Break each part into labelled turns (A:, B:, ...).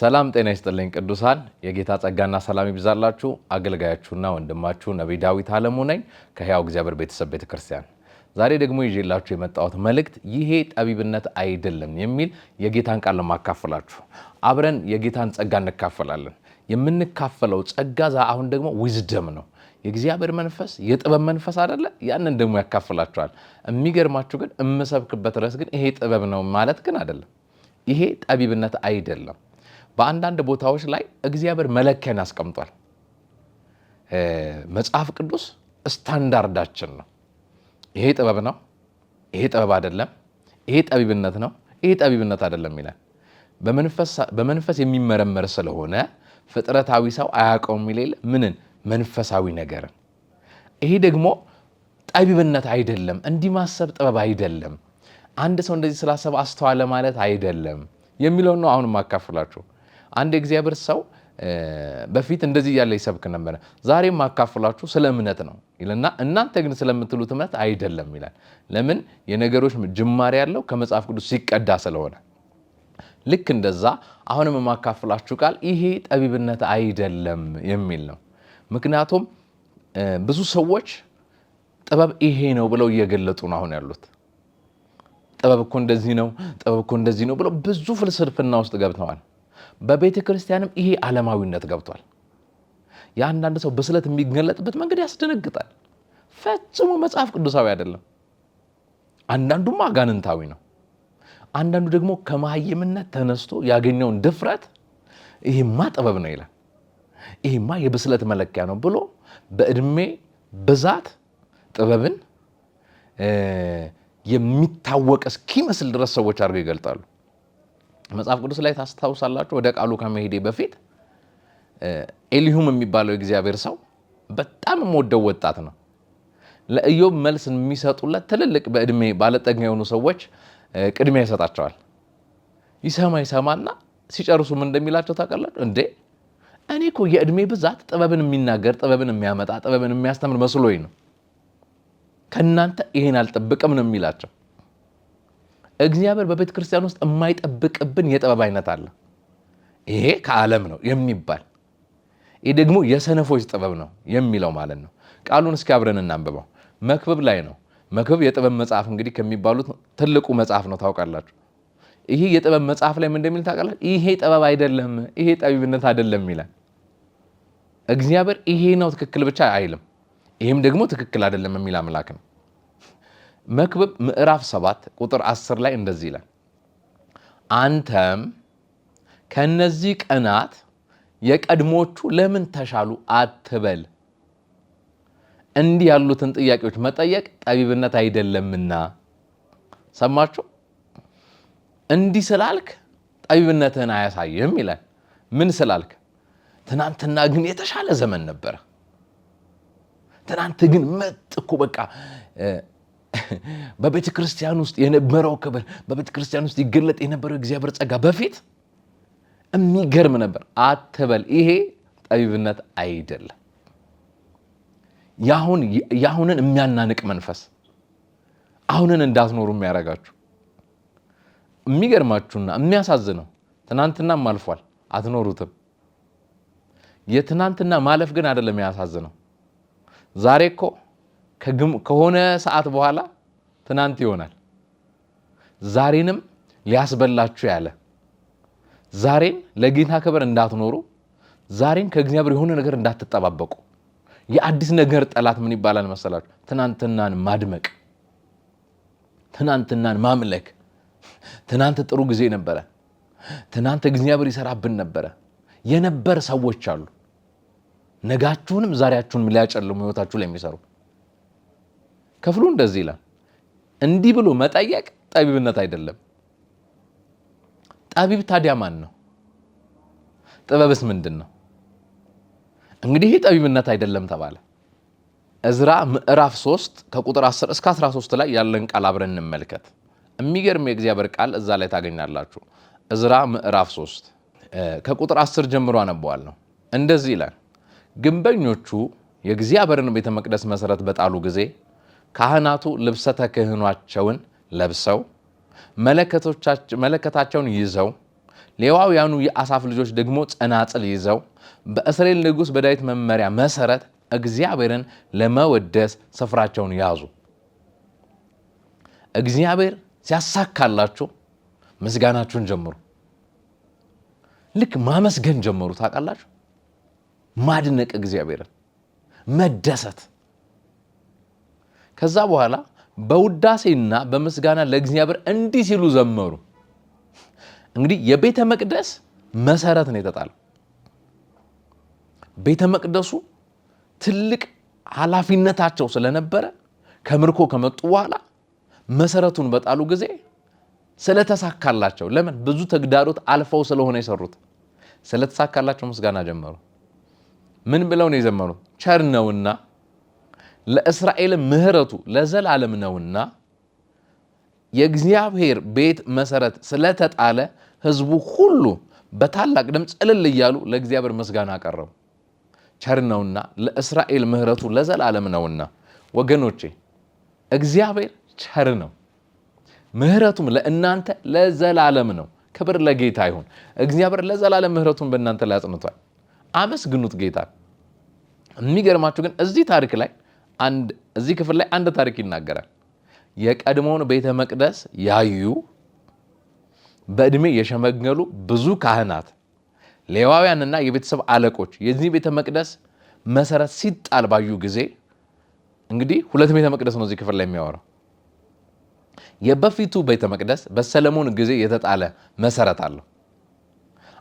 A: ሰላም ጤና ይስጥልኝ ቅዱሳን፣ የጌታ ጸጋና ሰላም ይብዛላችሁ። አገልጋያችሁና ወንድማችሁ ነቢይ ዳዊት አለሙ ነኝ ከሕያው እግዚአብሔር ቤተሰብ ቤተ ክርስቲያን። ዛሬ ደግሞ ይዤላችሁ የመጣሁት መልእክት ይሄ ጠቢብነት አይደለም የሚል የጌታን ቃል ለማካፈላችሁ አብረን የጌታን ጸጋ እንካፈላለን። የምንካፈለው ጸጋ አሁን ደግሞ wisdom ነው። የእግዚአብሔር መንፈስ የጥበብ መንፈስ አይደለ? ያንን ደግሞ ያካፍላችኋል። የሚገርማችሁ ግን የምሰብክበት ርዕስ ግን ይሄ ጥበብ ነው ማለት ግን አይደለም። ይሄ ጠቢብነት አይደለም። በአንዳንድ ቦታዎች ላይ እግዚአብሔር መለኪያን አስቀምጧል። መጽሐፍ ቅዱስ ስታንዳርዳችን ነው። ይሄ ጥበብ ነው፣ ይሄ ጥበብ አይደለም፣ ይሄ ጠቢብነት ነው፣ ይሄ ጠቢብነት አይደለም ይላል። በመንፈስ የሚመረመር ስለሆነ ፍጥረታዊ ሰው አያውቀውም የሚል የለ ምንን መንፈሳዊ ነገርን። ይሄ ደግሞ ጠቢብነት አይደለም። እንዲህ ማሰብ ጥበብ አይደለም። አንድ ሰው እንደዚህ ስላሰበ አስተዋለ ማለት አይደለም የሚለውን ነው አሁን የማካፍላችሁ። አንድ የእግዚአብሔር ሰው በፊት እንደዚህ እያለ ይሰብክ ነበረ። ዛሬ የማካፍላችሁ ስለ እምነት ነው ይልና እናንተ ግን ስለምትሉት እምነት አይደለም ይላል። ለምን? የነገሮች ጅማሬ ያለው ከመጽሐፍ ቅዱስ ሲቀዳ ስለሆነ። ልክ እንደዛ አሁንም የማካፍላችሁ ቃል ይሄ ጠቢብነት አይደለም የሚል ነው። ምክንያቱም ብዙ ሰዎች ጥበብ ይሄ ነው ብለው እየገለጡ ነው አሁን ያሉት። ጥበብ እኮ እንደዚህ ነው፣ ጥበብ እኮ እንደዚህ ነው ብለው ብዙ ፍልስፍና ውስጥ ገብተዋል። በቤተ ክርስቲያንም ይሄ ዓለማዊነት ገብቷል። የአንዳንድ ሰው ብስለት የሚገለጥበት መንገድ ያስደነግጣል። ፈጽሞ መጽሐፍ ቅዱሳዊ አይደለም። አንዳንዱማ አጋንንታዊ ነው። አንዳንዱ ደግሞ ከመሃይምነት ተነስቶ ያገኘውን ድፍረት ይሄማ ጥበብ ነው ይላል፣ ይሄማ የብስለት መለኪያ ነው ብሎ በእድሜ ብዛት ጥበብን የሚታወቅ እስኪመስል ድረስ ሰዎች አድርገው ይገልጣሉ። መጽሐፍ ቅዱስ ላይ ታስታውሳላችሁ። ወደ ቃሉ ከመሄዴ በፊት ኤሊሁም የሚባለው የእግዚአብሔር ሰው በጣም የምወደው ወጣት ነው። ለኢዮብ መልስ የሚሰጡለት ትልልቅ በእድሜ ባለጠጋ የሆኑ ሰዎች ቅድሚያ ይሰጣቸዋል። ይሰማ ይሰማና ሲጨርሱ ምን እንደሚላቸው ታውቃላችሁ? እንዴ እኔ እኮ የእድሜ ብዛት ጥበብን የሚናገር፣ ጥበብን የሚያመጣ፣ ጥበብን የሚያስተምር መስሎኝ ነው። ከእናንተ ይሄን አልጠብቅም ነው የሚላቸው። እግዚአብሔር በቤተ ክርስቲያን ውስጥ የማይጠብቅብን የጥበብ አይነት አለ። ይሄ ከዓለም ነው የሚባል፣ ይህ ደግሞ የሰነፎች ጥበብ ነው የሚለው ማለት ነው። ቃሉን እስኪ አብረን እናንብበው። መክብብ ላይ ነው። መክብብ የጥበብ መጽሐፍ እንግዲህ ከሚባሉት ትልቁ መጽሐፍ ነው ታውቃላችሁ። ይሄ የጥበብ መጽሐፍ ላይ ምን እንደሚል ታውቃላችሁ? ይሄ ጥበብ አይደለም፣ ይሄ ጠቢብነት አይደለም ይላል። እግዚአብሔር ይሄ ነው ትክክል ብቻ አይልም፣ ይሄም ደግሞ ትክክል አይደለም የሚል አምላክ ነው። መክብብ ምዕራፍ 7 ቁጥር 10 ላይ እንደዚህ ይላል፣ አንተም ከነዚህ ቀናት የቀድሞቹ ለምን ተሻሉ አትበል። እንዲህ ያሉትን ጥያቄዎች መጠየቅ ጠቢብነት አይደለምና። ሰማችሁ? እንዲህ ስላልክ ጠቢብነትህን አያሳይም ይላል። ምን ስላልክ? ትናንትና ግን የተሻለ ዘመን ነበረ። ትናንት ግን መጥ እኮ በቃ በቤተ ክርስቲያን ውስጥ የነበረው ክብር፣ በቤተ ክርስቲያን ውስጥ ይገለጥ የነበረው እግዚአብሔር ጸጋ በፊት የሚገርም ነበር አትበል። ይሄ ጠቢብነት አይደለም። ያሁንን የሚያናንቅ መንፈስ አሁንን እንዳትኖሩ የሚያደርጋችሁ። የሚገርማችሁና የሚያሳዝነው ትናንትናም አልፏል፣ አትኖሩትም። የትናንትና ማለፍ ግን አይደለም የሚያሳዝነው። ዛሬ እኮ ከሆነ ሰዓት በኋላ ትናንት ይሆናል። ዛሬንም ሊያስበላችሁ ያለ፣ ዛሬን ለጌታ ክብር እንዳትኖሩ፣ ዛሬን ከእግዚአብሔር የሆነ ነገር እንዳትጠባበቁ። የአዲስ ነገር ጠላት ምን ይባላል መሰላችሁ? ትናንትናን ማድመቅ፣ ትናንትናን ማምለክ። ትናንት ጥሩ ጊዜ ነበረ፣ ትናንት እግዚአብሔር ይሰራብን ነበረ የነበር ሰዎች አሉ። ነጋችሁንም ዛሬያችሁንም ሊያጨልሙ ህይወታችሁ ላይ የሚሰሩ። ክፍሉ እንደዚህ ይላል። እንዲህ ብሎ መጠየቅ ጠቢብነት አይደለም። ጠቢብ ታዲያ ማን ነው? ጥበብስ ምንድን ነው? እንግዲህ ይህ ጠቢብነት አይደለም ተባለ። እዝራ ምዕራፍ 3 ከቁጥር 10 እስከ 13 ላይ ያለን ቃል አብረን እንመልከት። የሚገርም የእግዚአብሔር ቃል እዛ ላይ ታገኛላችሁ። እዝራ ምዕራፍ 3 ከቁጥር 10 ጀምሮ አነበዋለሁ። እንደዚህ ይላል። ግንበኞቹ የእግዚአብሔርን ቤተ መቅደስ መሰረት በጣሉ ጊዜ ካህናቱ ልብሰ ተክህኗቸውን ለብሰው መለከታቸውን ይዘው ሌዋውያኑ የአሳፍ ልጆች ደግሞ ጸናጽል ይዘው በእስራኤል ንጉሥ በዳዊት መመሪያ መሰረት እግዚአብሔርን ለመወደስ ስፍራቸውን ያዙ። እግዚአብሔር ሲያሳካላችሁ ምስጋናችሁን ጀምሩ። ልክ ማመስገን ጀመሩ። ታውቃላችሁ፣ ማድነቅ፣ እግዚአብሔርን መደሰት። ከዛ በኋላ በውዳሴና በምስጋና ለእግዚአብሔር እንዲህ ሲሉ ዘመሩ። እንግዲህ የቤተ መቅደስ መሰረት ነው የተጣለው። ቤተ መቅደሱ ትልቅ ኃላፊነታቸው ስለነበረ ከምርኮ ከመጡ በኋላ መሰረቱን በጣሉ ጊዜ ስለተሳካላቸው፣ ለምን ብዙ ተግዳሮት አልፈው ስለሆነ የሰሩት፣ ስለተሳካላቸው ምስጋና ጀመሩ። ምን ብለው ነው የዘመሩት? ቸር ነውና ለእስራኤል ምሕረቱ ለዘላለም ነውና የእግዚአብሔር ቤት መሰረት ስለተጣለ ሕዝቡ ሁሉ በታላቅ ድምፅ እልል እያሉ ለእግዚአብሔር ምስጋና አቀረቡ። ቸር ነውና ለእስራኤል ምሕረቱ ለዘላለም ነውና። ወገኖቼ፣ እግዚአብሔር ቸር ነው፣ ምሕረቱም ለእናንተ ለዘላለም ነው። ክብር ለጌታ ይሁን። እግዚአብሔር ለዘላለም ምሕረቱን በእናንተ ላይ አጽንቷል። አመስግኑት ጌታ። የሚገርማችሁ ግን እዚህ ታሪክ ላይ አንድ እዚህ ክፍል ላይ አንድ ታሪክ ይናገራል። የቀድሞውን ቤተ መቅደስ ያዩ በዕድሜ የሸመገሉ ብዙ ካህናት፣ ሌዋውያንና የቤተሰብ አለቆች የዚህ ቤተ መቅደስ መሰረት ሲጣል ባዩ ጊዜ፣ እንግዲህ ሁለት ቤተ መቅደስ ነው እዚህ ክፍል ላይ የሚያወራው። የበፊቱ ቤተ መቅደስ በሰለሞን ጊዜ የተጣለ መሰረት አለው።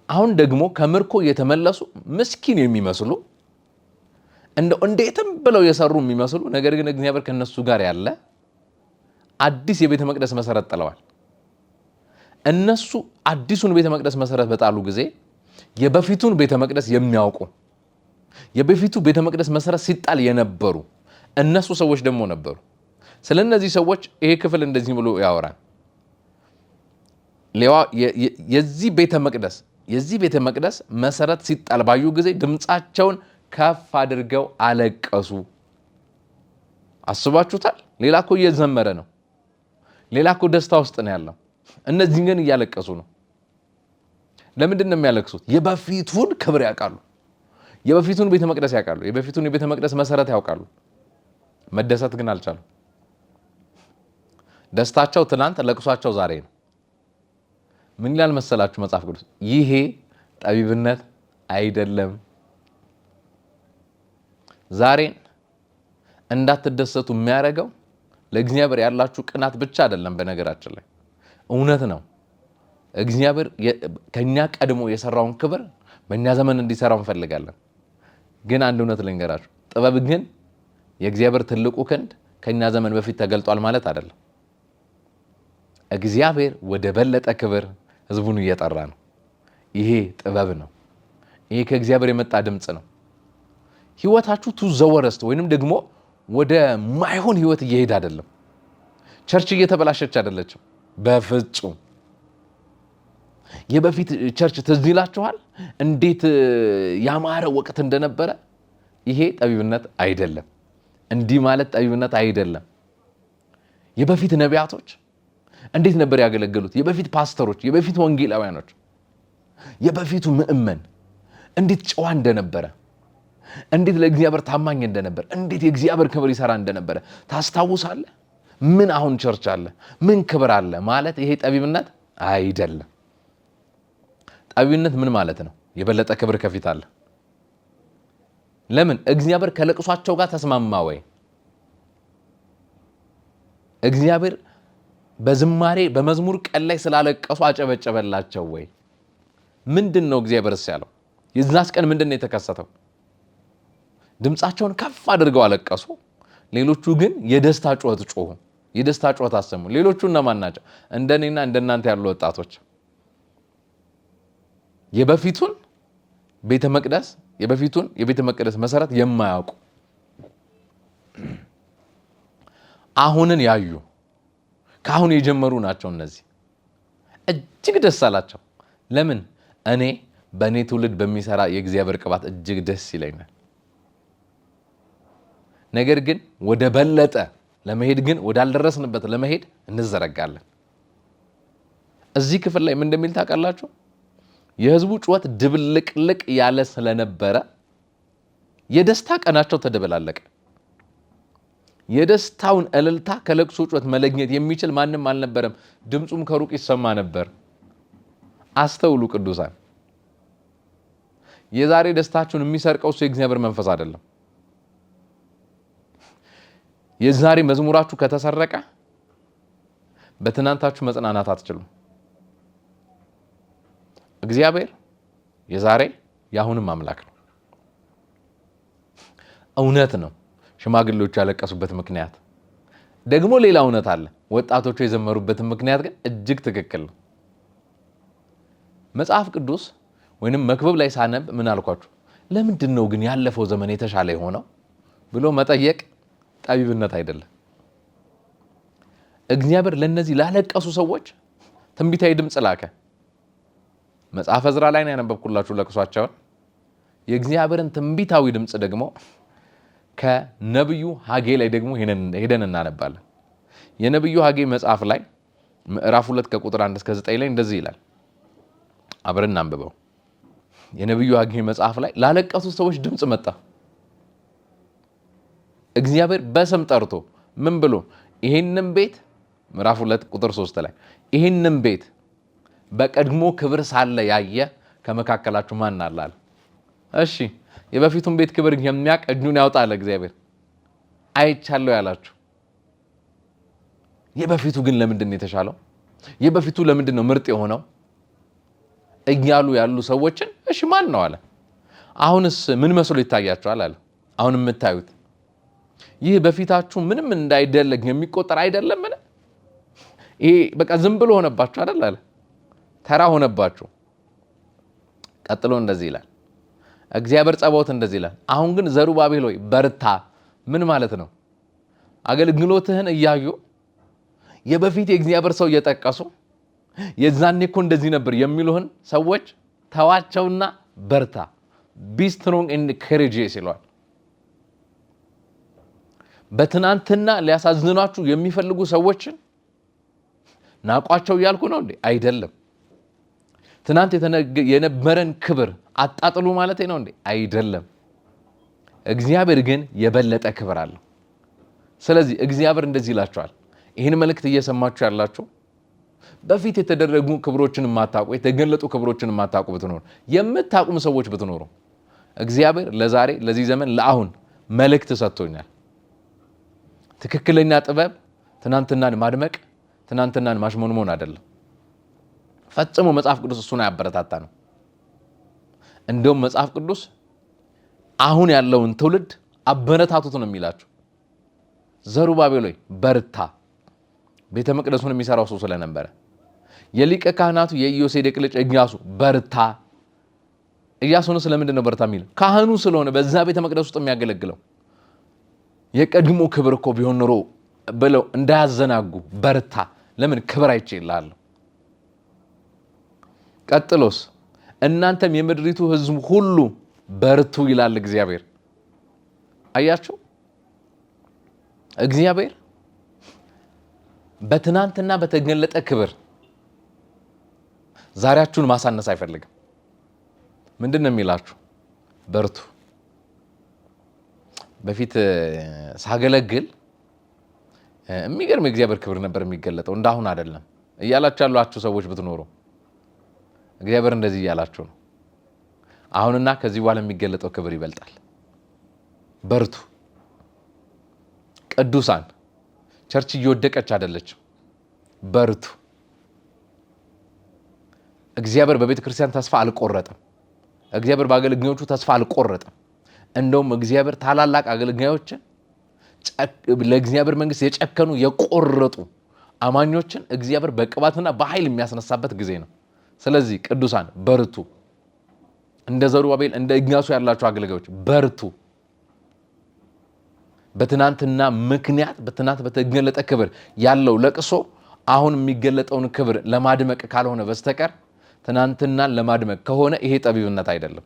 A: አሁን ደግሞ ከምርኮ የተመለሱ ምስኪን የሚመስሉ፣ እንደው እንዴትም ብለው የሰሩ የሚመስሉ፣ ነገር ግን እግዚአብሔር ከነሱ ጋር ያለ አዲስ የቤተ መቅደስ መሰረት ጥለዋል። እነሱ አዲሱን ቤተ መቅደስ መሰረት በጣሉ ጊዜ የበፊቱን ቤተ መቅደስ የሚያውቁ፣ የበፊቱ ቤተ መቅደስ መሰረት ሲጣል የነበሩ እነሱ ሰዎች ደግሞ ነበሩ። ስለ እነዚህ ሰዎች ይሄ ክፍል እንደዚህ ብሎ ያወራል። የዚህ ቤተ መቅደስ መሰረት ሲጣል ባዩ ጊዜ ድምፃቸውን ከፍ አድርገው አለቀሱ። አስባችሁታል? ሌላ እኮ እየዘመረ ነው። ሌላ እኮ ደስታ ውስጥ ነው ያለው። እነዚህ ግን እያለቀሱ ነው። ለምንድን ነው የሚያለቅሱት? የበፊቱን ክብር ያውቃሉ። የበፊቱን ቤተ መቅደስ ያውቃሉ። የበፊቱን የቤተ መቅደስ መሰረት ያውቃሉ። መደሰት ግን አልቻሉም። ደስታቸው ትናንት፣ ለቅሷቸው ዛሬ ነው። ምን ይላል መሰላችሁ መጽሐፍ ቅዱስ? ይሄ ጠቢብነት አይደለም። ዛሬን እንዳትደሰቱ የሚያደርገው ለእግዚአብሔር ያላችሁ ቅናት ብቻ አይደለም። በነገራችን ላይ እውነት ነው። እግዚአብሔር ከኛ ቀድሞ የሰራውን ክብር በእኛ ዘመን እንዲሰራው እንፈልጋለን። ግን አንድ እውነት ልንገራችሁ፣ ጥበብ ግን የእግዚአብሔር ትልቁ ክንድ ከኛ ዘመን በፊት ተገልጧል ማለት አይደለም። እግዚአብሔር ወደ በለጠ ክብር ህዝቡን እየጠራ ነው። ይሄ ጥበብ ነው። ይሄ ከእግዚአብሔር የመጣ ድምፅ ነው። ህይወታችሁ to the worst ወይንም ደግሞ ወደ ማይሆን ህይወት እየሄደ አይደለም። Church እየተበላሸች አይደለችም፣ በፍጹም። የበፊት church ትዝ ይላችኋል? እንዴት ያማረ ወቅት እንደነበረ። ይሄ ጠቢብነት አይደለም። እንዲህ ማለት ጠቢብነት አይደለም። የበፊት ነቢያቶች እንዴት ነበር ያገለገሉት? የበፊት ፓስተሮች፣ የበፊት ወንጌላውያኖች፣ የበፊቱ ምእመን እንዴት ጨዋ እንደነበረ፣ እንዴት ለእግዚአብሔር ታማኝ እንደነበር፣ እንዴት የእግዚአብሔር ክብር ይሰራ እንደነበረ ታስታውሳለህ? ምን አሁን church አለ? ምን ክብር አለ ማለት ይሄ ጠቢብነት አይደለም። ጠቢብነት ምን ማለት ነው? የበለጠ ክብር ከፊት አለ። ለምን እግዚአብሔር ከለቅሷቸው ጋር ተስማማ ወይ? እግዚአብሔር በዝማሬ በመዝሙር ቀን ላይ ስላለቀሱ አጨበጨበላቸው ወይ? ምንድን ነው እግዚአብሔርስ ያለው? የዛስ ቀን ምንድን ነው የተከሰተው? ድምፃቸውን ከፍ አድርገው አለቀሱ። ሌሎቹ ግን የደስታ ጩኸት ጮሁ፣ የደስታ ጩኸት አሰሙ። ሌሎቹ እነማን ናቸው? እንደኔና እንደናንተ ያሉ ወጣቶች፣ የበፊቱን ቤተ መቅደስ የበፊቱን የቤተ መቅደስ መሰረት የማያውቁ፣ አሁንን ያዩ፣ ከአሁን የጀመሩ ናቸው። እነዚህ እጅግ ደስ አላቸው። ለምን? እኔ በእኔ ትውልድ በሚሰራ የእግዚአብሔር ቅባት እጅግ ደስ ይለኛል። ነገር ግን ወደ በለጠ ለመሄድ ግን ወዳልደረስንበት ለመሄድ እንዘረጋለን። እዚህ ክፍል ላይ ምን እንደሚል ታውቃላችሁ? የህዝቡ ጩኸት ድብልቅልቅ ያለ ስለነበረ የደስታ ቀናቸው ተደበላለቀ። የደስታውን እልልታ ከለቅሶ ጩኸት መለየት የሚችል ማንም አልነበረም። ድምፁም ከሩቅ ይሰማ ነበር። አስተውሉ ቅዱሳን፣ የዛሬ ደስታችሁን የሚሰርቀው እሱ የእግዚአብሔር መንፈስ አይደለም። የዛሬ መዝሙራችሁ ከተሰረቀ በትናንታችሁ መጽናናት አትችሉም። እግዚአብሔር የዛሬ የአሁንም አምላክ ነው። እውነት ነው። ሽማግሌዎቹ ያለቀሱበት ምክንያት ደግሞ ሌላ እውነት አለ። ወጣቶቹ የዘመሩበትን ምክንያት ግን እጅግ ትክክል ነው። መጽሐፍ ቅዱስ ወይንም መክብብ ላይ ሳነብ ምን አልኳችሁ? ለምንድን ነው ግን ያለፈው ዘመን የተሻለ የሆነው ብሎ መጠየቅ ጠቢብነት አይደለም። እግዚአብሔር ለእነዚህ ላለቀሱ ሰዎች ትንቢታዊ ድምፅ ላከ። መጽሐፈ ዕዝራ ላይ ነው ያነበብኩላችሁ ለቅሷቸውን። የእግዚአብሔርን ትንቢታዊ ድምፅ ደግሞ ከነብዩ ሐጌ ላይ ደግሞ ሄደን እናነባለን። የነብዩ ሐጌ መጽሐፍ ላይ ምዕራፍ 2 ከቁጥር 1 እስከ 9 ላይ እንደዚህ ይላል። አብረን እናንብበው። የነብዩ ሐጌ መጽሐፍ ላይ ላለቀሱ ሰዎች ድምፅ መጣ። እግዚአብሔር በስም ጠርቶ ምን ብሎ ይሄንን ቤት ምዕራፍ 2 ቁጥር 3 ላይ ይሄንን ቤት በቀድሞ ክብር ሳለ ያየ ከመካከላችሁ ማን አለ አለ። እሺ የበፊቱን ቤት ክብር የሚያውቅ እጁን ያውጣ አለ እግዚአብሔር። አይቻለሁ ያላችሁ የበፊቱ ግን ለምንድን ነው የተሻለው? የበፊቱ ለምንድን ነው ምርጥ የሆነው እያሉ ያሉ ሰዎችን እሺ ማን ነው አለ። አሁንስ ምን መስሎ ይታያችኋል አለ። አሁን የምታዩት ይህ በፊታችሁ ምንም እንዳይደለግ የሚቆጠር አይደለምን? ይሄ በቃ ዝም ብሎ ሆነባችሁ አይደል አለ። ተራ ሆነባችሁ። ቀጥሎ እንደዚህ ይላል እግዚአብሔር ጸባዖት እንደዚህ ይላል፣ አሁን ግን ዘሩባቤል ሆይ በርታ። ምን ማለት ነው? አገልግሎትህን እያዩ የበፊት የእግዚአብሔር ሰው እየጠቀሱ የዛኔ እኮ እንደዚህ ነበር የሚሉህን ሰዎች ተዋቸውና በርታ፣ be strong and courageous ይለዋል። በትናንትና ሊያሳዝኗችሁ የሚፈልጉ ሰዎችን ናቋቸው እያልኩ ነው እንዴ? አይደለም። ትናንት የነበረን ክብር አጣጥሉ ማለት ነው እንዴ? አይደለም። እግዚአብሔር ግን የበለጠ ክብር አለው። ስለዚህ እግዚአብሔር እንደዚህ ይላችኋል። ይህን መልእክት እየሰማችሁ ያላችሁ በፊት የተደረጉ ክብሮችን የማታውቁ፣ የተገለጡ ክብሮችን የማታውቁ ብትኖሩ፣ የምታውቁም ሰዎች ብትኖሩ እግዚአብሔር ለዛሬ ለዚህ ዘመን ለአሁን መልእክት ሰጥቶኛል። ትክክለኛ ጥበብ ትናንትናን ማድመቅ፣ ትናንትናን ማሽሞንሞን አይደለም። ፈጽሞ መጽሐፍ ቅዱስ እሱን አያበረታታ ነው። እንደውም መጽሐፍ ቅዱስ አሁን ያለውን ትውልድ አበረታቱት ነው የሚላቸው። ዘሩባቤል ሆይ በርታ፣ ቤተ መቅደሱን የሚሰራው ሰው ስለነበረ። የሊቀ ካህናቱ የኢዮሴዴቅ ልጅ ኢያሱ በርታ። ኢያሱን ስለምንድን ነው በርታ የሚለው? ካህኑ ስለሆነ በዛ ቤተ መቅደስ ውስጥ የሚያገለግለው። የቀድሞ ክብር እኮ ቢሆን ኖሮ ብለው እንዳያዘናጉ በርታ። ለምን ክብር አይቼ ይልሃለሁ። ቀጥሎስ እናንተም የምድሪቱ ሕዝብ ሁሉ በርቱ ይላል እግዚአብሔር። አያችሁ፣ እግዚአብሔር በትናንትና በተገለጠ ክብር ዛሬያችሁን ማሳነስ አይፈልግም። ምንድን ነው የሚላችሁ? በርቱ። በፊት ሳገለግል የሚገርም የእግዚአብሔር ክብር ነበር የሚገለጠው፣ እንዳሁን አይደለም እያላችሁ ያሏችሁ ሰዎች ብትኖሩ እግዚአብሔር እንደዚህ እያላችሁ ነው። አሁንና ከዚህ በኋላ የሚገለጠው ክብር ይበልጣል። በርቱ ቅዱሳን። Church እየወደቀች አይደለችም። በርቱ። እግዚአብሔር በቤተ ክርስቲያን ተስፋ አልቆረጠም። እግዚአብሔር በአገልጋዮቹ ተስፋ አልቆረጠም። እንደውም እግዚአብሔር ታላላቅ አገልጋዮችን፣ ለእግዚአብሔር መንግስት የጨከኑ የቆረጡ አማኞችን እግዚአብሔር በቅባትና በኃይል የሚያስነሳበት ጊዜ ነው። ስለዚህ ቅዱሳን በርቱ። እንደ ዘሩባቤል እንደ ኢያሱ ያላችሁ አገልጋዮች በርቱ። በትናንትና ምክንያት በትናንት በተገለጠ ክብር ያለው ለቅሶ አሁን የሚገለጠውን ክብር ለማድመቅ ካልሆነ በስተቀር ትናንትናን ለማድመቅ ከሆነ ይሄ ጠቢብነት አይደለም።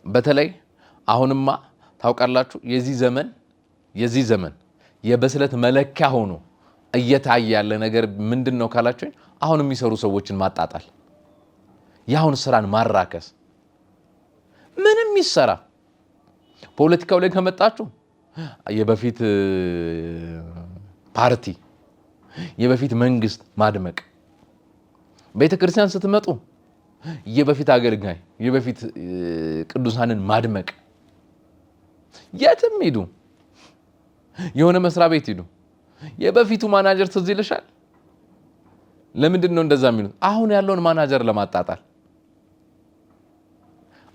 A: በተለይ አሁንማ ታውቃላችሁ የዚህ ዘመን የበስለት መለኪያ ሆኖ እየታየ ያለ ነገር ምንድን ነው ካላችሁኝ፣ አሁን የሚሰሩ ሰዎችን ማጣጣል። የአሁን ስራን ማራከስ ምንም ይሰራ። ፖለቲካው ላይ ከመጣችሁ የበፊት ፓርቲ፣ የበፊት መንግስት ማድመቅ፣ ቤተ ክርስቲያን ስትመጡ የበፊት አገልጋይ፣ የበፊት ቅዱሳንን ማድመቅ። የትም ሂዱ፣ የሆነ መስሪያ ቤት ሂዱ፣ የበፊቱ ማናጀር ትዝ ይልሻል። ለምንድን ነው እንደዛ የሚሉት? አሁን ያለውን ማናጀር ለማጣጣል።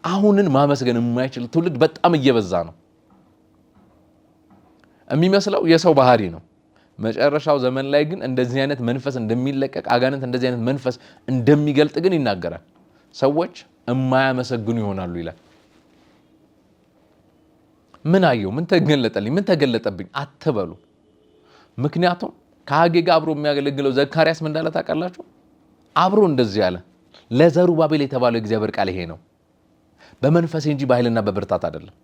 A: አሁንን ማመስገን የማይችል ትውልድ በጣም እየበዛ ነው። የሚመስለው የሰው ባህሪ ነው። መጨረሻው ዘመን ላይ ግን እንደዚህ አይነት መንፈስ እንደሚለቀቅ፣ አጋንንት እንደዚህ አይነት መንፈስ እንደሚገልጥ ግን ይናገራል። ሰዎች የማያመሰግኑ ይሆናሉ ይላል። ምን አየው? ምን ተገለጠልኝ? ምን ተገለጠብኝ አትበሉ። ምክንያቱም ከሐጌ ጋር አብሮ የሚያገለግለው ዘካርያስ ምን እንዳለ ታውቃላችሁ? አብሮ እንደዚህ ያለ፣ ለዘሩባቤል የተባለው የእግዚአብሔር ቃል ይሄ ነው፣ በመንፈሴ እንጂ በኃይልና በብርታት አይደለም።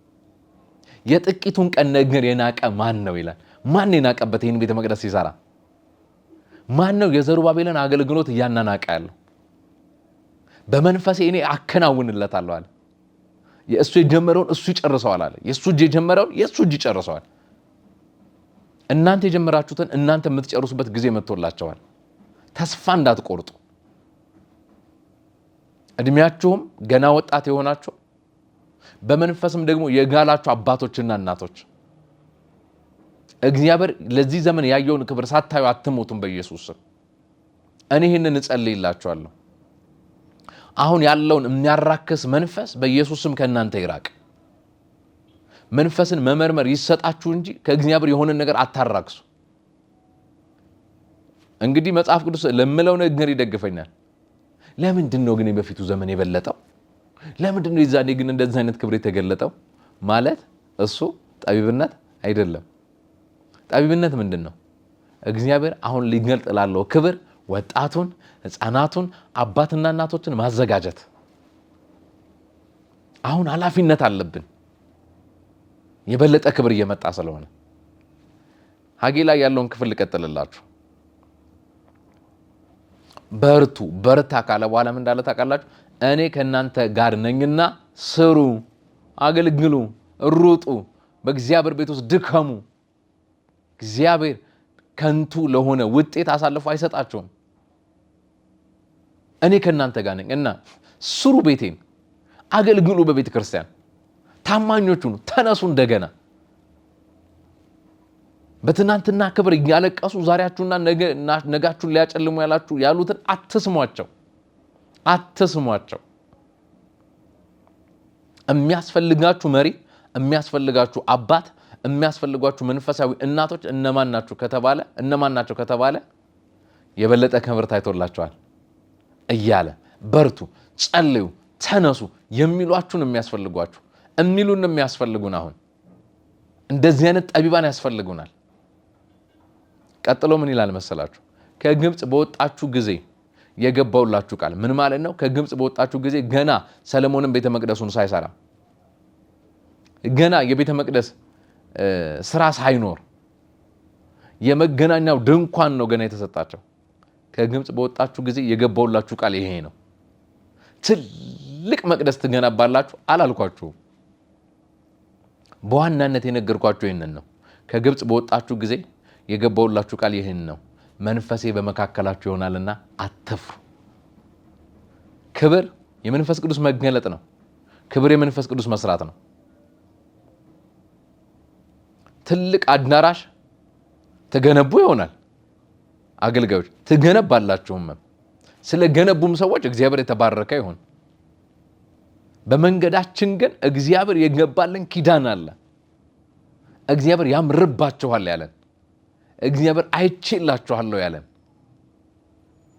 A: የጥቂቱን ቀን ነገር የናቀ ማን ነው ይላል። ማን የናቀበት ይህን ቤተ መቅደስ ሲሰራ? ማን ነው የዘሩባቤልን አገልግሎት እያናናቀ ያለው? በመንፈሴ እኔ አከናውንለታለሁ አለ። የእሱ የጀመረውን እሱ ይጨርሰዋል አለ። የእሱ እጅ የጀመረውን የእሱ እጅ ይጨርሰዋል። እናንተ የጀመራችሁትን እናንተ የምትጨርሱበት ጊዜ መጥቶላቸዋል። ተስፋ እንዳትቆርጡ። እድሜያችሁም ገና ወጣት የሆናችሁ፣ በመንፈስም ደግሞ የጋላችሁ አባቶችና እናቶች፣ እግዚአብሔር ለዚህ ዘመን ያየውን ክብር ሳታዩ አትሞቱም። በኢየሱስ ስም እኔ ይህንን እጸልይላችኋለሁ። አሁን ያለውን የሚያራክስ መንፈስ በኢየሱስ ስም ከእናንተ ይራቅ። መንፈስን መመርመር ይሰጣችሁ እንጂ ከእግዚአብሔር የሆነን ነገር አታራክሱ። እንግዲህ መጽሐፍ ቅዱስ ለምለው ነገር ይደግፈኛል። ለምንድን ነው ግን የበፊቱ ዘመን የበለጠው? ለምንድን ነው የዛኔ ግን እንደዚህ አይነት ክብር የተገለጠው? ማለት እሱ ጠቢብነት አይደለም። ጠቢብነት ምንድን ነው? እግዚአብሔር አሁን ሊገልጥ ላለው ክብር ወጣቱን፣ ሕፃናቱን፣ አባትና እናቶችን ማዘጋጀት። አሁን ኃላፊነት አለብን። የበለጠ ክብር እየመጣ ስለሆነ ሐጌ ላይ ያለውን ክፍል ልቀጥልላችሁ። በርቱ፣ በርታ ካለ በኋላ ምን እንዳለ ታውቃላችሁ? እኔ ከእናንተ ጋር ነኝና ስሩ፣ አገልግሉ፣ ሩጡ፣ በእግዚአብሔር ቤት ውስጥ ድከሙ። እግዚአብሔር ከንቱ ለሆነ ውጤት አሳልፎ አይሰጣቸውም። እኔ ከእናንተ ጋር ነኝ እና ስሩ፣ ቤቴን አገልግሉ፣ በቤተ ክርስቲያን ታማኞች ሁኑ፣ ተነሱ እንደገና። በትናንትና ክብር እያለቀሱ ዛሬያችሁና ነጋችሁን ሊያጨልሙ ያላችሁ ያሉትን አትስሟቸው፣ አትስሟቸው። የሚያስፈልጋችሁ መሪ፣ የሚያስፈልጋችሁ አባት፣ የሚያስፈልጓችሁ መንፈሳዊ እናቶች እነማን ናችሁ ከተባለ፣ እነማን ናቸው ከተባለ፣ የበለጠ ክብር ታይቶላቸዋል እያለ በርቱ፣ ጸልዩ፣ ተነሱ የሚሏችሁን የሚያስፈልጓችሁ፣ የሚሉን የሚያስፈልጉን፣ አሁን እንደዚህ አይነት ጠቢባን ያስፈልጉናል። ቀጥሎ ምን ይላል መሰላችሁ? ከግብፅ በወጣችሁ ጊዜ የገባውላችሁ ቃል ምን ማለት ነው? ከግብፅ በወጣችሁ ጊዜ ገና ሰለሞንም ቤተ መቅደሱን ሳይሰራ፣ ገና የቤተ መቅደስ ስራ ሳይኖር፣ የመገናኛው ድንኳን ነው ገና የተሰጣቸው። ከግብፅ በወጣችሁ ጊዜ የገባውላችሁ ቃል ይሄ ነው። ትልቅ መቅደስ ትገነባላችሁ አላልኳችሁም። በዋናነት የነገርኳችሁ ይህንን ነው። ከግብፅ በወጣችሁ ጊዜ የገባውላችሁ ቃል ይህን ነው። መንፈሴ በመካከላችሁ ይሆናልና አትፍሩ። ክብር የመንፈስ ቅዱስ መገለጥ ነው። ክብር የመንፈስ ቅዱስ መስራት ነው። ትልቅ አዳራሽ ትገነቡ ይሆናል፣ አገልጋዮች ትገነባላችሁም። ስለ ገነቡም ሰዎች እግዚአብሔር የተባረከ ይሁን። በመንገዳችን ግን እግዚአብሔር የገባልን ኪዳን አለ። እግዚአብሔር ያምርባችኋል ያለን፣ እግዚአብሔር አይቼላችኋለሁ ያለን፣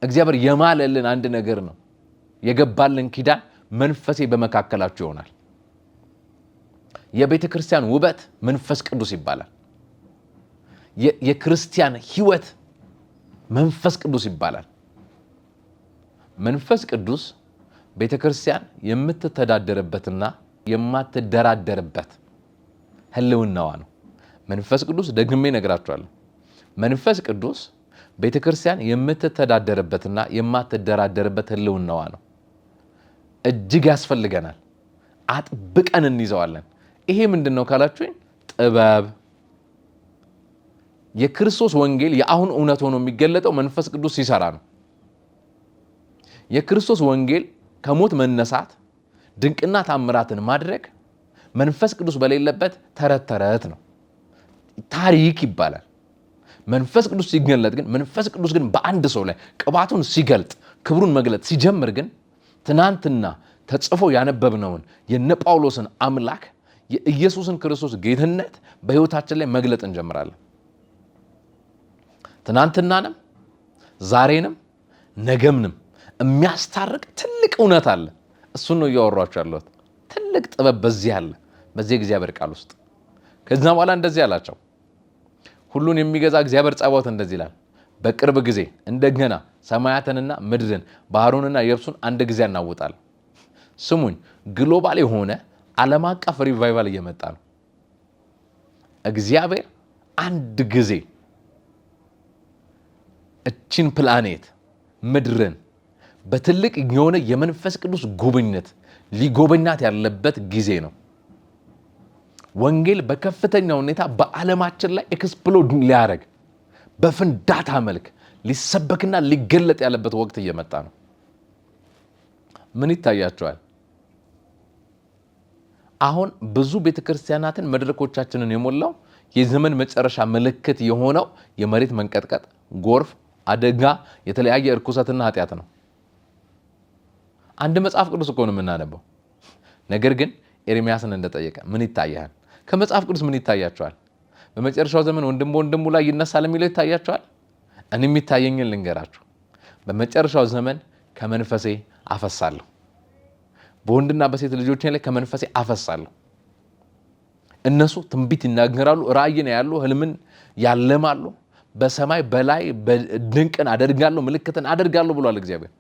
A: እግዚአብሔር የማለልን አንድ ነገር ነው። የገባልን ኪዳን መንፈሴ በመካከላችሁ ይሆናል። የቤተ ክርስቲያን ውበት መንፈስ ቅዱስ ይባላል። የክርስቲያን ሕይወት መንፈስ ቅዱስ ይባላል። መንፈስ ቅዱስ ቤተ ክርስቲያን የምትተዳደርበትና የማትደራደርበት ህልውናዋ ነው። መንፈስ ቅዱስ፣ ደግሜ እነግራችኋለሁ። መንፈስ ቅዱስ ቤተ ክርስቲያን የምትተዳደርበትና የማትደራደርበት ህልውናዋ ነው። እጅግ ያስፈልገናል። አጥብቀን እንይዘዋለን። ይሄ ምንድን ነው ካላችሁኝ፣ ጥበብ። የክርስቶስ ወንጌል የአሁን እውነት ሆኖ የሚገለጠው መንፈስ ቅዱስ ሲሰራ ነው። የክርስቶስ ወንጌል ከሞት መነሳት፣ ድንቅና ታምራትን ማድረግ መንፈስ ቅዱስ በሌለበት ተረት ተረት ነው፣ ታሪክ ይባላል። መንፈስ ቅዱስ ሲገለጥ ግን፣ መንፈስ ቅዱስ ግን በአንድ ሰው ላይ ቅባቱን ሲገልጥ፣ ክብሩን መግለጥ ሲጀምር ግን ትናንትና ተጽፎ ያነበብነውን የነ ጳውሎስን አምላክ የኢየሱስን ክርስቶስ ጌትነት በሕይወታችን ላይ መግለጥ እንጀምራለን። ትናንትናንም ዛሬንም ነገምንም የሚያስታርቅ ትልቅ እውነት አለ። እሱን ነው እያወሯቸው ያለሁት። ትልቅ ጥበብ በዚህ አለ፣ በዚህ እግዚአብሔር ቃል ውስጥ። ከዛ በኋላ እንደዚህ አላቸው፣ ሁሉን የሚገዛ እግዚአብሔር ጸባዖት እንደዚህ ይላል፣ በቅርብ ጊዜ እንደገና ሰማያትንና ምድርን ባህሩንና የብሱን አንድ ጊዜ አናውጣለሁ። ስሙኝ፣ global የሆነ ዓለም አቀፍ revival እየመጣ ነው። እግዚአብሔር አንድ ጊዜ እችን ፕላኔት ምድርን በትልቅ የሆነ የመንፈስ ቅዱስ ጉብኝት ሊጎበኛት ያለበት ጊዜ ነው። ወንጌል በከፍተኛ ሁኔታ በዓለማችን ላይ explode ሊያደርግ፣ በፍንዳታ መልክ ሊሰበክና ሊገለጥ ያለበት ወቅት እየመጣ ነው። ምን ይታያቸዋል? አሁን ብዙ ቤተክርስቲያናትን መድረኮቻችንን የሞላው የዘመን መጨረሻ ምልክት የሆነው የመሬት መንቀጥቀጥ፣ ጎርፍ፣ አደጋ፣ የተለያየ እርኩሰትና ኃጢአት ነው። አንድ መጽሐፍ ቅዱስ እኮ ነው የምናነበው። ነገር ግን ኤርሚያስን እንደጠየቀ ምን ይታያል? ከመጽሐፍ ቅዱስ ምን ይታያቸዋል? በመጨረሻው ዘመን ወንድም በወንድሙ ላይ ይነሳል የሚለው ይታያቸዋል? እኔ የሚታየኝን ልንገራችሁ። በመጨረሻው ዘመን ከመንፈሴ አፈሳለሁ፣ በወንድና በሴት ልጆቼ ላይ ከመንፈሴ አፈሳለሁ። እነሱ ትንቢት ይናገራሉ፣ ራእይን ያያሉ፣ ህልምን ያለማሉ። በሰማይ በላይ ድንቅን አደርጋለሁ፣ ምልክትን አደርጋለሁ ብሏል እግዚአብሔር።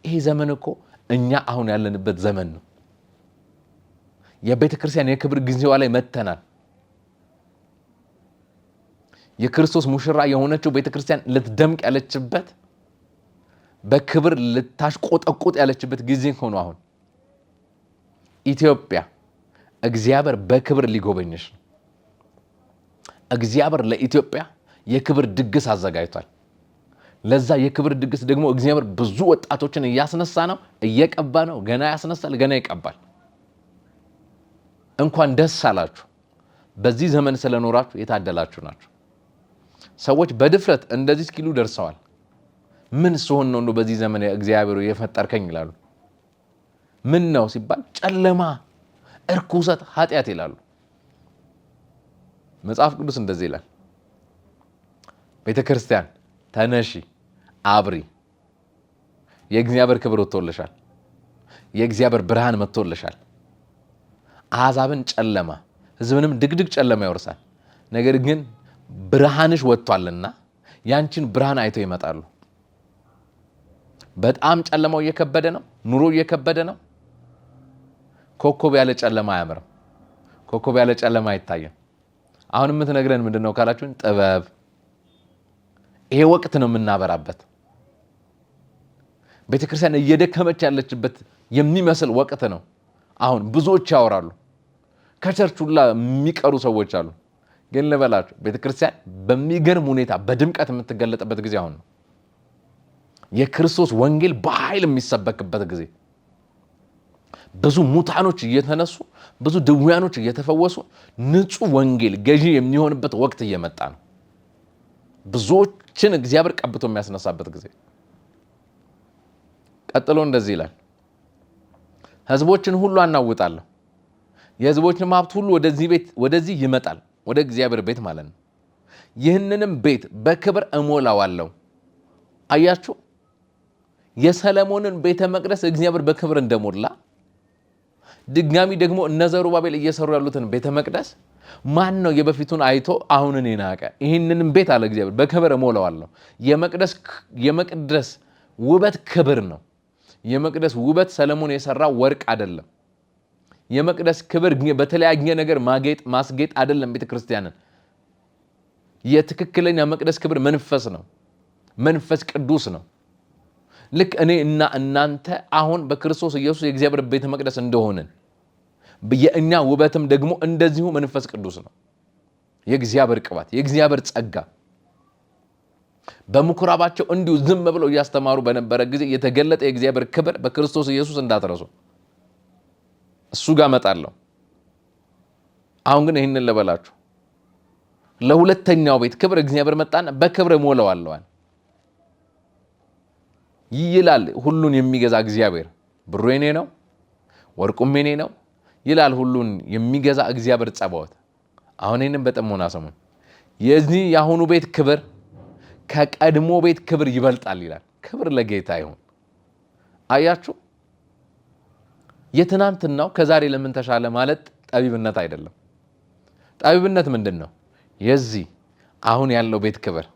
A: ይሄ ዘመን እኮ እኛ አሁን ያለንበት ዘመን ነው። የቤተ ክርስቲያን የክብር ጊዜዋ ላይ መጥተናል። የክርስቶስ ሙሽራ የሆነችው ቤተ ክርስቲያን ልትደምቅ ያለችበት፣ በክብር ልታሽቆጠቁጥ ያለችበት ጊዜ ሆኖ አሁን ኢትዮጵያ እግዚአብሔር በክብር ሊጎበኝሽ ነው። እግዚአብሔር ለኢትዮጵያ የክብር ድግስ አዘጋጅቷል። ለዛ የክብር ድግስ ደግሞ እግዚአብሔር ብዙ ወጣቶችን እያስነሳ ነው፣ እየቀባ ነው። ገና ያስነሳል፣ ገና ይቀባል። እንኳን ደስ አላችሁ። በዚህ ዘመን ስለኖራችሁ የታደላችሁ ናችሁ። ሰዎች በድፍረት እንደዚህ እስኪሉ ደርሰዋል። ምን ስሆን ነው እንደው በዚህ ዘመን እግዚአብሔር የፈጠርከኝ ይላሉ። ምን ነው ሲባል ጨለማ፣ እርኩሰት፣ ኃጢአት ይላሉ። መጽሐፍ ቅዱስ እንደዚህ ይላል፣ ቤተ ክርስቲያን ተነሺ፣ አብሪ፣ የእግዚአብሔር ክብር ወጥቶልሻል። የእግዚአብሔር ብርሃን መጥቶልሻል። አሕዛብን ጨለማ፣ ሕዝብንም ድቅድቅ ጨለማ ይወርሳል። ነገር ግን ብርሃንሽ ወጥቷልና ያንቺን ብርሃን አይተው ይመጣሉ። በጣም ጨለማው እየከበደ ነው። ኑሮ እየከበደ ነው። ኮከብ ያለ ጨለማ አያምርም። ኮከብ ያለ ጨለማ አይታይም። አሁን የምትነግረን ምንድን ነው ካላችሁን፣ ጥበብ። ይሄ ወቅት ነው የምናበራበት። ቤተክርስቲያን እየደከመች ያለችበት የሚመስል ወቅት ነው። አሁን ብዙዎች ያወራሉ። ከ church ሁላ የሚቀሩ ሰዎች አሉ። ግን ልበላችሁ፣ ቤተክርስቲያን በሚገርም ሁኔታ በድምቀት የምትገለጥበት ጊዜ አሁን ነው። የክርስቶስ ወንጌል በኃይል የሚሰበክበት ጊዜ፣ ብዙ ሙታኖች እየተነሱ፣ ብዙ ድውያኖች እየተፈወሱ፣ ንጹህ ወንጌል ገዢ የሚሆንበት ወቅት እየመጣ ነው። ብዙዎችን እግዚአብሔር ቀብቶ የሚያስነሳበት ጊዜ። ቀጥሎ እንደዚህ ይላል፣ ሕዝቦችን ሁሉ አናውጣለሁ፣ የሕዝቦችንም ሀብት ሁሉ ወደዚህ ቤት ወደዚህ ይመጣል፣ ወደ እግዚአብሔር ቤት ማለት ነው። ይህንንም ቤት በክብር እሞላዋለሁ። አያችሁ፣ የሰለሞንን ቤተ መቅደስ እግዚአብሔር በክብር እንደሞላ፣ ድጋሚ ደግሞ እነ ዘሩባቤል እየሰሩ ያሉትን ቤተ መቅደስ ማን ነው የበፊቱን አይቶ አሁንን የናቀ? ይህንንም ቤት አለ እግዚአብሔር በክብር እሞላዋለሁ። የመቅደስ ውበት ክብር ነው። የመቅደስ ውበት ሰለሞን የሰራው ወርቅ አይደለም። የመቅደስ ክብር በተለያየ ነገር ማጌጥ ማስጌጥ አይደለም። ቤተክርስቲያንን የትክክለኛ መቅደስ ክብር መንፈስ ነው። መንፈስ ቅዱስ ነው። ልክ እኔ እና እናንተ አሁን በክርስቶስ ኢየሱስ የእግዚአብሔር ቤተ መቅደስ እንደሆንን የእኛ ውበትም ደግሞ እንደዚሁ መንፈስ ቅዱስ ነው። የእግዚአብሔር ቅባት፣ የእግዚአብሔር ጸጋ በምኩራባቸው እንዲሁ ዝም ብለው እያስተማሩ በነበረ ጊዜ የተገለጠ የእግዚአብሔር ክብር በክርስቶስ ኢየሱስ እንዳትረሱ። እሱ ጋር እመጣለሁ። አሁን ግን ይህንን ልበላችሁ፣ ለሁለተኛው ቤት ክብር እግዚአብሔር መጣና በክብር እሞላዋለሁ ይላል። ሁሉን የሚገዛ እግዚአብሔር ብሩ የኔ ነው፣ ወርቁም የኔ ነው ይላል ሁሉን የሚገዛ እግዚአብሔር ጸባዖት። አሁን ይህንን በጥሞና ስሙን። የዚህ የአሁኑ ቤት ክብር ከቀድሞ ቤት ክብር ይበልጣል ይላል። ክብር ለጌታ ይሁን። አያችሁ፣ የትናንትናው ከዛሬ ለምን ተሻለ ማለት ጠቢብነት አይደለም። ጠቢብነት ምንድን ነው? የዚህ አሁን ያለው ቤት ክብር፣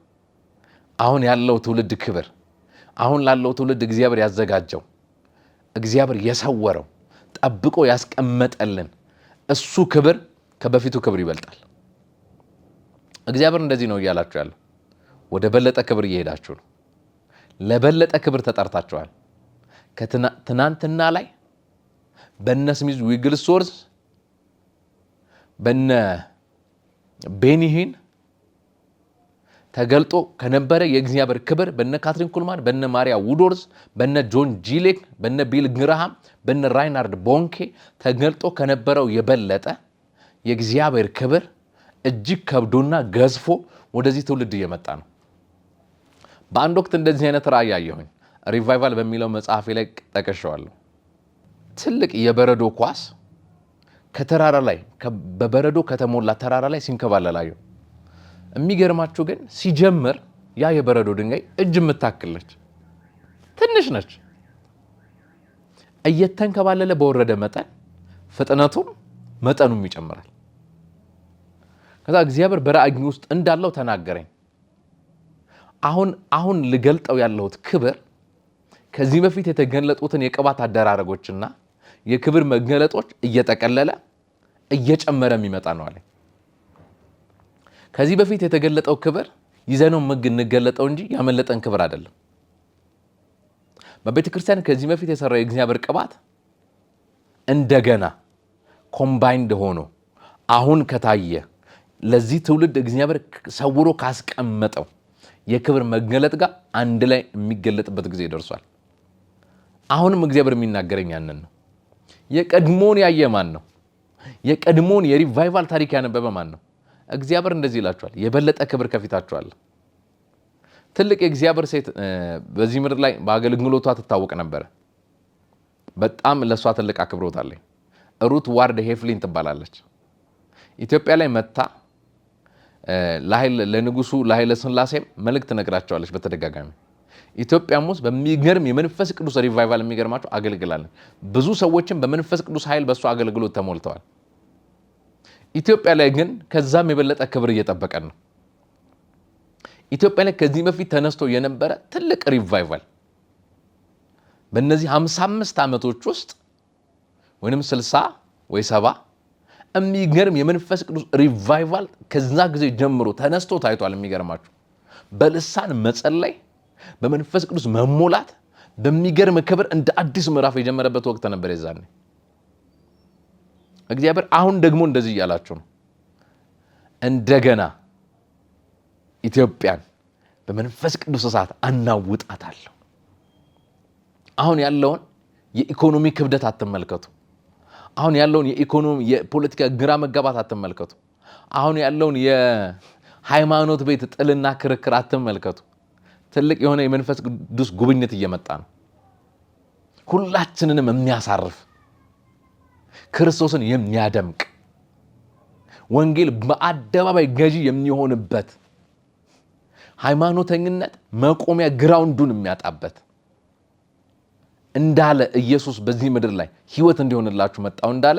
A: አሁን ያለው ትውልድ ክብር፣ አሁን ላለው ትውልድ እግዚአብሔር ያዘጋጀው፣ እግዚአብሔር የሰወረው፣ ጠብቆ ያስቀመጠልን እሱ ክብር ከበፊቱ ክብር ይበልጣል። እግዚአብሔር እንደዚህ ነው እያላችሁ ያለው፣ ወደ በለጠ ክብር እየሄዳችሁ ነው። ለበለጠ ክብር ተጠርታችኋል። ከትናንትና ላይ በነ ስሚዝ ዊግልስዎርዝ፣ በነ ቤኒ ሂን ተገልጦ ከነበረ የእግዚአብሔር ክብር፣ በነ ካትሪን ኩልማን፣ በነ ማሪያ ውድወርዝ፣ በነ ጆን ጂ ሌክ፣ በነ ቢል ግርሃም፣ በነ ራይናርድ ቦንኬ ተገልጦ ከነበረው የበለጠ የእግዚአብሔር ክብር እጅግ ከብዶና ገዝፎ ወደዚህ ትውልድ እየመጣ ነው። በአንድ ወቅት እንደዚህ አይነት ራእይ አየሁኝ። Revival በሚለው መጽሐፌ ላይ ጠቅሼዋለሁ። ትልቅ የበረዶ ኳስ ከተራራ ላይ፣ በበረዶ ከተሞላ ተራራ ላይ ሲንከባለል አየሁ። የሚገርማችሁ ግን ሲጀምር ያ የበረዶ ድንጋይ እጅ የምታክል ነች፣ ትንሽ ነች። እየተንከባለለ በወረደ መጠን ፍጥነቱም መጠኑም ይጨምራል። ከዛ እግዚአብሔር በራእይ ውስጥ እንዳለው ተናገረኝ። አሁን አሁን ልገልጠው ያለሁት ክብር ከዚህ በፊት የተገለጡትን የቅባት አደራረጎችና የክብር መገለጦች እየጠቀለለ እየጨመረ የሚመጣ ነው አለኝ። ከዚህ በፊት የተገለጠው ክብር ይዘነው እንገለጠው እንጂ ያመለጠን ክብር አይደለም። በቤተ ክርስቲያን ከዚህ በፊት የሰራው የእግዚአብሔር ቅባት እንደገና combined ሆኖ አሁን ከታየ ለዚህ ትውልድ እግዚአብሔር ሰውሮ ካስቀመጠው የክብር መገለጥ ጋር አንድ ላይ የሚገለጥበት ጊዜ ደርሷል። አሁንም እግዚአብሔር የሚናገረኝ ያንን ነው። የቀድሞውን ያየ ማን ነው? የቀድሞውን የ revival ታሪክ ያነበበ ማን ነው? እግዚአብሔር እንደዚህ ይላችኋል፣ የበለጠ ክብር ከፊታችሁ አለ። ትልቅ የእግዚአብሔር ሴት በዚህ ምድር ላይ በአገልግሎቷ ትታወቅ ነበረ። በጣም ለእሷ ትልቅ አክብሮት አለኝ። ሩት ዋርድ ሄፍሊን ትባላለች። ኢትዮጵያ ላይ መጥታ ለንጉሱ ለኃይለ ሥላሴም መልእክት ነግራቸዋለች በተደጋጋሚ። ኢትዮጵያም ውስጥ በሚገርም የመንፈስ ቅዱስ revival የሚገርማቸው አገልግላለች። ብዙ ሰዎችም በመንፈስ ቅዱስ ኃይል በእሷ አገልግሎት ተሞልተዋል። ኢትዮጵያ ላይ ግን ከዛም የበለጠ ክብር እየጠበቀን ነው። ኢትዮጵያ ላይ ከዚህ በፊት ተነስቶ የነበረ ትልቅ revival በእነዚህ 55 ዓመቶች ውስጥ ወይንም 60 ወይ 70 የሚገርም የመንፈስ ቅዱስ revival ከዛ ጊዜ ጀምሮ ተነስቶ ታይቷል። የሚገርማችሁ በልሳን መጸለይ፣ በመንፈስ ቅዱስ መሞላት በሚገርም ክብር እንደ አዲስ ምዕራፍ የጀመረበት ወቅት ነበር የዛኔ። እግዚአብሔር አሁን ደግሞ እንደዚህ እያላችሁ ነው። እንደገና ኢትዮጵያን በመንፈስ ቅዱስ እሳት አናውጣታለሁ። አሁን ያለውን የኢኮኖሚ ክብደት አትመልከቱ። አሁን ያለውን የኢኮኖሚ የፖለቲካ ግራ መጋባት አትመልከቱ። አሁን ያለውን የሃይማኖት ቤት ጥልና ክርክር አትመልከቱ። ትልቅ የሆነ የመንፈስ ቅዱስ ጉብኝት እየመጣ ነው። ሁላችንንም የሚያሳርፍ፣ ክርስቶስን የሚያደምቅ፣ ወንጌል በአደባባይ ገዢ የሚሆንበት፣ ሃይማኖተኝነት መቆሚያ ground ኡን የሚያጣበት፣ እንዳለ ኢየሱስ በዚህ ምድር ላይ ሕይወት እንዲሆንላችሁ መጣሁ እንዳለ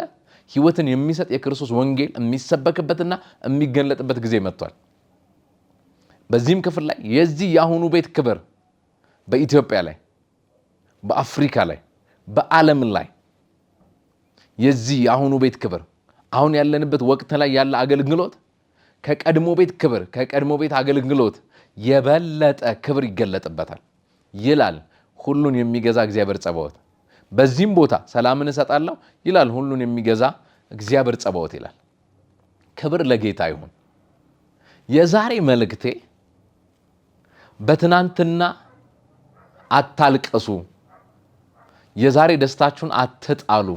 A: ሕይወትን የሚሰጥ የክርስቶስ ወንጌል የሚሰበክበትና የሚገለጥበት ጊዜ መጥቷል። በዚህም ክፍል ላይ የዚህ የአሁኑ ቤት ክብር በኢትዮጵያ ላይ፣ በአፍሪካ ላይ፣ በዓለም ላይ የዚህ የአሁኑ ቤት ክብር፣ አሁን ያለንበት ወቅት ላይ ያለ አገልግሎት ከቀድሞ ቤት ክብር፣ ከቀድሞ ቤት አገልግሎት የበለጠ ክብር ይገለጥበታል ይላል። ሁሉን የሚገዛ እግዚአብሔር ጸባዖት። በዚህም ቦታ ሰላምን እሰጣለሁ ይላል ሁሉን የሚገዛ እግዚአብሔር ጸባዖት ይላል። ክብር ለጌታ ይሁን። የዛሬ መልእክቴ በትናንትና አታልቅሱ፣ የዛሬ ደስታችሁን አትጣሉ።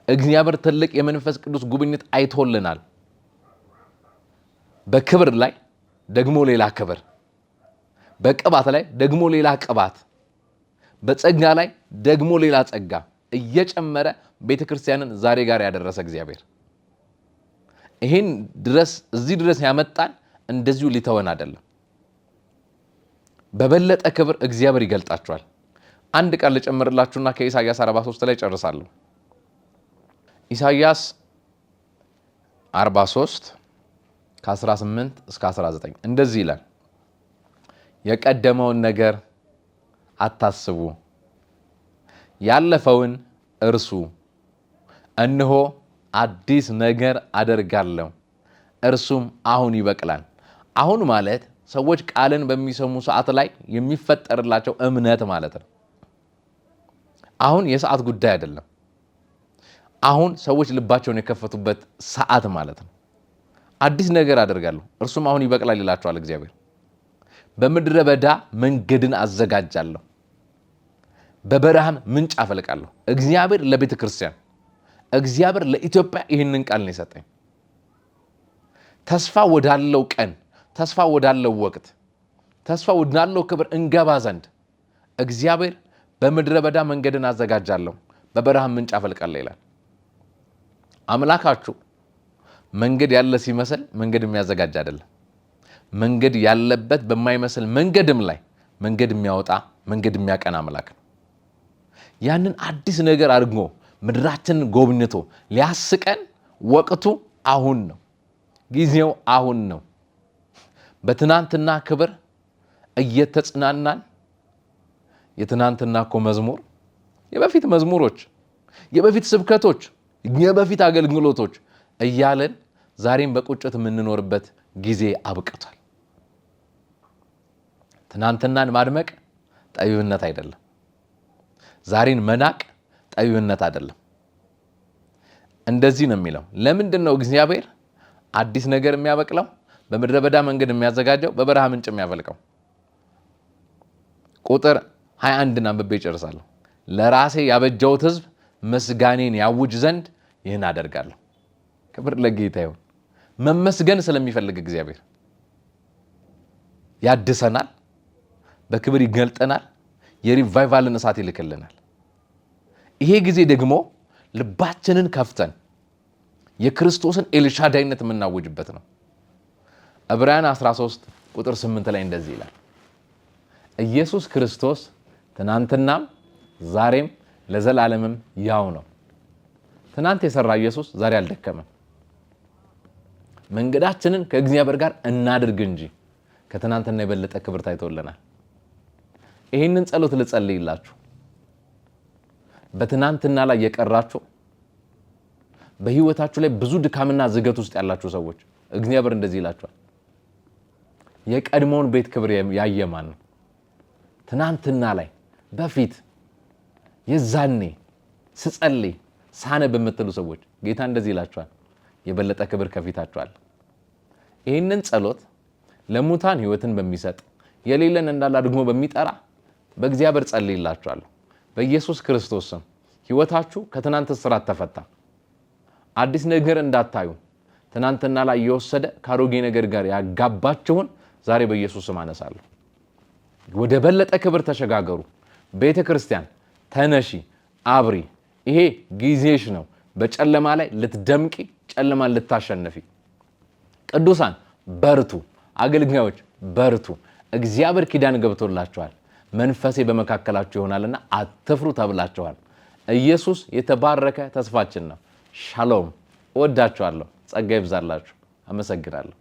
A: እግዚአብሔር ትልቅ የመንፈስ ቅዱስ ጉብኝት አይቶልናል። በክብር ላይ ደግሞ ሌላ ክብር፣ በቅባት ላይ ደግሞ ሌላ ቅባት፣ በጸጋ ላይ ደግሞ ሌላ ጸጋ እየጨመረ ቤተ ክርስቲያንን ዛሬ ጋር ያደረሰ እግዚአብሔር ይህን ድረስ እዚህ ድረስ ያመጣን እንደዚሁ ሊተወን አይደለም። በበለጠ ክብር እግዚአብሔር ይገልጣቸዋል። አንድ ቃል ልጨምርላችሁና ከኢሳይያስ 43 ላይ ጨርሳለሁ። ኢሳይያስ 43 ከ18 እስከ 19 እንደዚህ ይላል፣ የቀደመውን ነገር አታስቡ፣ ያለፈውን እርሱ። እነሆ አዲስ ነገር አደርጋለሁ፣ እርሱም አሁን ይበቅላል። አሁን ማለት ሰዎች ቃልን በሚሰሙ ሰዓት ላይ የሚፈጠርላቸው እምነት ማለት ነው። አሁን የሰዓት ጉዳይ አይደለም። አሁን ሰዎች ልባቸውን የከፈቱበት ሰዓት ማለት ነው። አዲስ ነገር አደርጋለሁ እርሱም አሁን ይበቅላል ይላቸዋል እግዚአብሔር። በምድረ በዳ መንገድን አዘጋጃለሁ፣ በበረሃም ምንጭ አፈልቃለሁ። እግዚአብሔር ለቤተ ክርስቲያን፣ እግዚአብሔር ለኢትዮጵያ ይህንን ቃል ነው የሰጠኝ። ተስፋ ወዳለው ቀን፣ ተስፋ ወዳለው ወቅት፣ ተስፋ ወዳለው ክብር እንገባ ዘንድ እግዚአብሔር በምድረ በዳ መንገድን አዘጋጃለሁ፣ በበረሃም ምንጭ አፈልቃለሁ ይላል። አምላካችሁ መንገድ ያለ ሲመስል መንገድ የሚያዘጋጅ አይደለም። መንገድ ያለበት በማይመስል መንገድም ላይ መንገድ የሚያወጣ፣ መንገድ የሚያቀና አምላክ ነው። ያንን አዲስ ነገር አድርጎ ምድራችንን ጎብኝቶ ሊያስቀን ወቅቱ አሁን ነው። ጊዜው አሁን ነው። በትናንትና ክብር እየተጽናናን የትናንትና እኮ መዝሙር፣ የበፊት መዝሙሮች፣ የበፊት ስብከቶች፣ የበፊት አገልግሎቶች እያለን ዛሬም በቁጭት የምንኖርበት ጊዜ አብቅቷል። ትናንትናን ማድመቅ ጠቢብነት አይደለም። ዛሬን መናቅ ጠቢብነት አይደለም። እንደዚህ ነው የሚለው። ለምንድን ነው እግዚአብሔር አዲስ ነገር የሚያበቅለው፣ በምድረ በዳ መንገድ የሚያዘጋጀው፣ በበረሃ ምንጭ የሚያፈልቀው? ቁጥር 21ን አንብቤ እጨርሳለሁ። ለራሴ ያበጀሁት ሕዝብ ምስጋኔን ያውጅ ዘንድ ይህን አደርጋለሁ። ክብር ለጌታ ይሁን። መመስገን ስለሚፈልግ እግዚአብሔር ያድሰናል፣ በክብር ይገልጠናል፣ የሪቫይቫልን እሳት ይልክልናል። ይሄ ጊዜ ደግሞ ልባችንን ከፍተን የክርስቶስን ኤልሻዳይነት የምናውጅበት ነው። ዕብራውያን 13 ቁጥር 8 ላይ እንደዚህ ይላል፣ ኢየሱስ ክርስቶስ ትናንትናም ዛሬም ለዘላለምም ያው ነው። ትናንት የሰራ ኢየሱስ ዛሬ አልደከመም። መንገዳችንን ከእግዚአብሔር ጋር እናድርግ እንጂ ከትናንትና የበለጠ ክብር ታይቶልናል። ይህንን ጸሎት ልጸልይላችሁ። በትናንትና ላይ የቀራችሁ፣ በህይወታችሁ ላይ ብዙ ድካምና ዝገት ውስጥ ያላችሁ ሰዎች እግዚአብሔር እንደዚህ ይላችኋል። የቀድሞውን ቤት ክብር ያየ ማን ነው? ትናንትና ላይ በፊት የዛኔ ስጸልይ ሳነብ የምትሉ ሰዎች ጌታ እንደዚህ ይላችኋል፣ የበለጠ ክብር ከፊታችኋል። ይህንን ጸሎት ለሙታን ህይወትን በሚሰጥ፣ የሌለን እንዳለ አድርጎ በሚጠራ በእግዚአብሔር ጸልይላችኋለሁ። በኢየሱስ ክርስቶስ ስም ህይወታችሁ ከትናንት እስራት ተፈታ። አዲስ ነገር እንዳታዩ ትናንትና ላይ የወሰደ ከአሮጌ ነገር ጋር ያጋባችሁን ዛሬ በኢየሱስ ስም አነሳለሁ። ወደ በለጠ ክብር ተሸጋገሩ። ቤተ ክርስቲያን ተነሺ፣ አብሪ። ይሄ ጊዜሽ ነው። በጨለማ ላይ ልትደምቂ፣ ጨለማን ልታሸንፊ። ቅዱሳን በርቱ፣ አገልጋዮች በርቱ። እግዚአብሔር ኪዳን ገብቶላችኋል። መንፈሴ በመካከላችሁ ይሆናልና አትፍሩ ተብላችኋል። ኢየሱስ የተባረከ ተስፋችን ነው። ሻሎም። እወዳችኋለሁ። ጸጋ ይብዛላችሁ። አመሰግናለሁ።